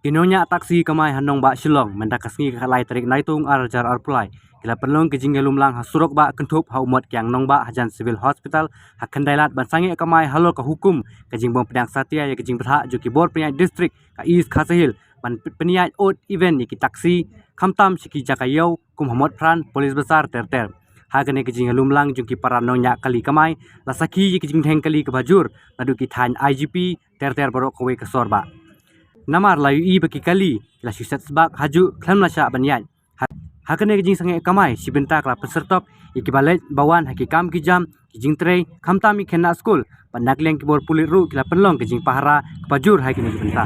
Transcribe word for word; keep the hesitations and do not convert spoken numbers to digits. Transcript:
Ki nongñiah taxi kamai ha nongbah Shillong mynta ka sngi ka lai tarik Naitung ar hajar arphew lai ki la pynlong ka jingïalum lang ha surok bah kynthup ha u mot kiang nongbah hajan Civil Hospital ha Khyndai Lad ban sangeh kamai halor ka hukum ka jingbym pdiang satia ïa ka jingbthah jong ki bor pynïaid district ka East Khasi Hills ban pynïaid odd even ïa ki taxi khamtam sha ki jaka ïew kum ha Motphran, Police Bazar ter ter. Ha kane ka jingïalum lang jong ki para nongñiah kali kamai la sakhi ïa ka jingdheng kali kaba jur naduh ki thaiñ I G P ter ter baroh kawei ka sor bah. Namar la ïohi ba ki kali ki la shu set sbak hajuh khlem la shah ban ïaid. Ha, ha kane ka jingsangeh kamai shi bynta ka la pynsyrtop ïa kiba leit ba wan ha ki kam ki jam, ki jingtrei khamtam ïa ki khynnah skul. Bad na ka liang ki bor pulit ruh ki la pynlong ka jingpahara kaba jur ha kine ki bynta.